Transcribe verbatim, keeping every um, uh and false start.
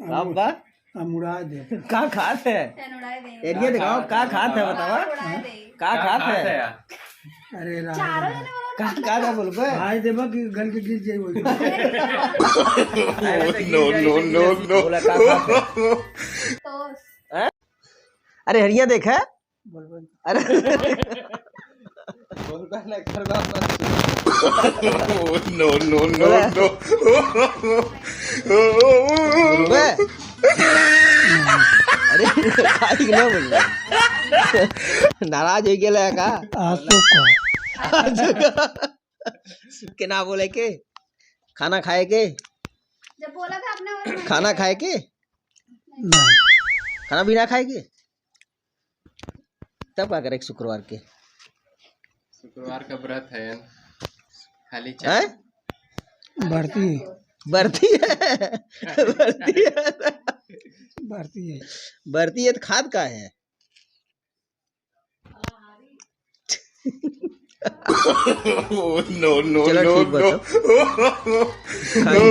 का बा? हम उड़ा दे। का खात है? एरिया दिखाओ, का खात है, बतावा? का खात है? अरे राम। का, का, का बोलबे? हाय देबा कि गल के गिर जाई बोल। No, no, no, no। बोला, का खात है? हैं? अरे हरिया देख है। बोलबे। अरे। बोलबे ना करबा बस। No, no, no, बोला। No। बोलबे। अरे, काहे के ना बोलबे? नाराज हो गेला है का? आज तो को। आज तो को। के ना बोले के? खाना खाए के? जब बोला था आपने, खाना खाए के? नहीं। खाना भी ना खाए के? तब का करे शुक्रवार के? शुक्रवार का व्रत है, खाली चाय। हैं? बरती। बरती है। बरती है। बरती है। बरती है तो खात का है? No, no, चलो, no, ठीक बात no। है। खाइए।